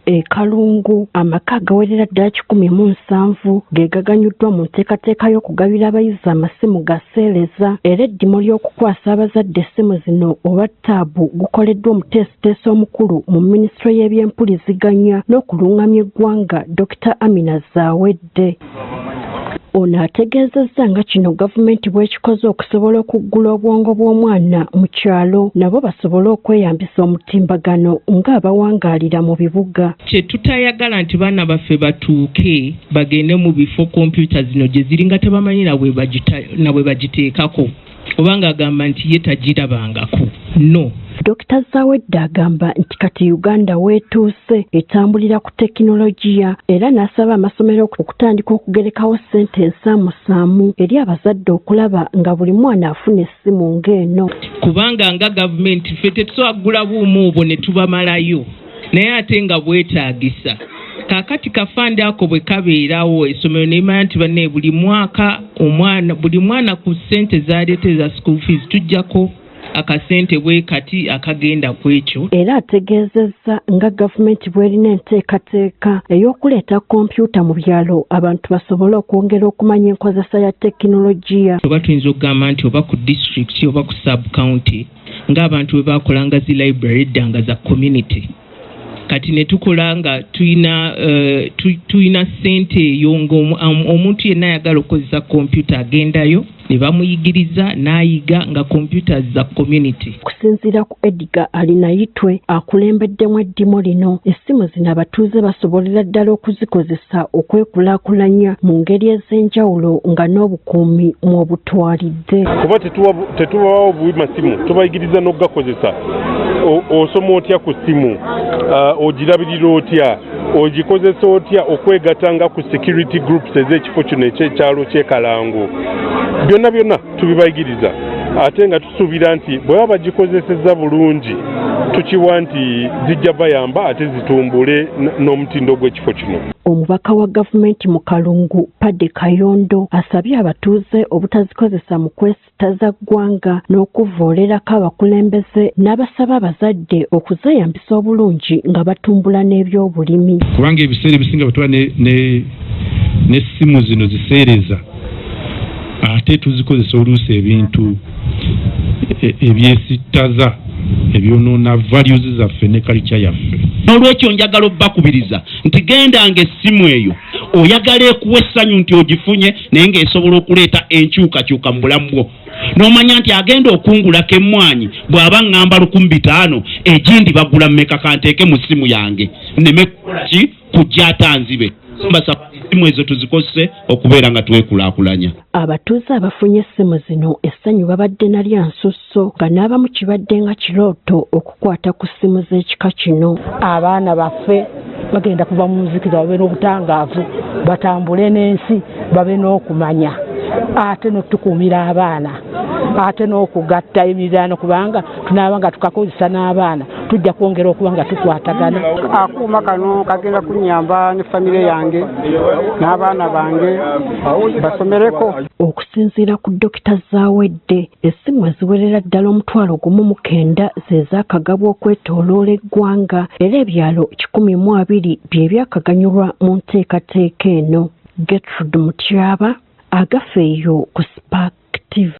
E Kalungu amaka agawerera ddala 170 ge gaganyuddwa mu nteekateeka y'okugabira abayizi amasimu ga seereza, era eddimu ly'okukwasa abazadde essimu zino oba ttaabu gukoleddwa omuteesiteesi omukulu mu minisitule y'ebyempuliziganya n'okulungamya eggwanga, Dr Amina Zawedde. Ono ategeezezza nga kino gavumenti bw'ekikoze okusobola okuggula obwongo bw'omwana mu kyalo, nabo basobole okweyambisa omutimbagano ng'abawangaalira mu bibuga. Kye tutayagala nti baana baffe batuuke bagende mu bifo kompyuta zino gye ziri nga tebamanyi na bwe bagiteekako, oba ng'agamba nti ye tagirabangako, no. Dr Zawedde agamba nti kati Uganda weetuuse etambulira ku tekinologiya, era n'asaba amasomero okutandika okugerekawo ssente ensaamusaamu eri abazadde okulaba nga buli mwana afuna essimu ng'eno. Kubanga nga gavumenti ffe tetusobola kugula buuma obwo ne tubamalayo, naye ate nga bwetaagisa. Kaakati ka fund ako bwe kabeerawo, essomero ne limanya nti banne buli mwaka omwana, buli mwana ku ssente z'aleeta eza school fees tujjako akasente bwe kati akagenda ku ekyo. Era ategeezezza nga gavumenti bw'erina enteekateeka ey'okuleeta kompyuta mu byalo, abantu basobole okwongera okumanya enkozesa ya tekinologiya. Oba tuyinza okugamba nti oba ku district oba ku sub county, ng'abantu bwe bakolanga zi library edda nga za community, kati ne tukola nga tulina ssente eyo ng'omuntu yenna ayagala okukozesa kompyuta agendayo ne bamuyigiriza n'ayiga nga computers za community. Okusinziira ku Edgar Alinayitwe akulembeddemu eddimu lino, essimu zino abatuuze basobolera ddala okuzikozesa okwekulaakulanya mu ngeri ez'enjawulo nga n'obukuumi mw'obutwalidde. Kuba tetubawawo buwi masimu, tubayigiriza n'okugakozesa. Osoma otya ku ssimu, ogirabirira otya, ogikozesa otya okwegatta nga ku security groups ez'ekifo kino ekyekyalo ky'Ekalango, byonna byonna tubibayigiriza. Ate nga tusuubira nti bwe baba bagikozesezza bulungi, tukiwa nti zijja bayamba ate zitumbule n'omutindo gw'ekifo kino. Omubaka wa gavumenti mu Kalungu, Paddy Kayondo, asabye abatuuze obutazikozesa mu kwesitaza ggwanga n'okuvoolerako abakulembeze, n'abasaba abazadde okuzeeyambisa obulungi nga batumbula n'ebyobulimi. Kubanga ebiseera ebisinga bwe tuba n'essimu zino ziseereza, ate tuzikozesa oluusi ebintu ebyesittaza ebyonoona values zaffe ne culture yaffe. N'olwekyo njagala obbakubiriza nti gendanga essimu eyo oyagala ekuwa essanyu nti ogifunye, naye ng'esobola okuleeta enkyukakyuka mu bulamu bwo, n'omanya nti agenda okungulako emmwanyi bw'aba ŋŋamba 1500, egindi bagula mmeka, kanteeke mu ssimu yange nneme kukola ki kujja ate anzibe. Mbasaba essimu ezo tuzikozese okubeera nga twekulaakulanya. Abatuuze abafunye essimu zino essanyu babadde nalya nsusso, nga n'abamu kibadde nga kirooto okukwata ku ssimu z'ekika kino. Abaana baffe bagenda kuva mu nzikiza babe n'obutangaavu, batambule n'ensi, babe n'okumanya, ate n'otukuumira abaana, ate n'okugatta emiriraano, kubanga tunaaba nga tukakozesa n'abaana tujja kwongera okuba nga tukwatagana. Akuuma kano kagenda kunyamba ne famire yange n'abaana bange basomereko. Okusinziira ku Dokita Zawedde, essimu eziwerera ddala 10,009 ze zaakagabwa okwetooloola eggwanga, era ebyalo 120 bye byakaganyulwa mu nteekateeka eno. Gertrude Mutyaba, Agafeeyo ku Spark TV.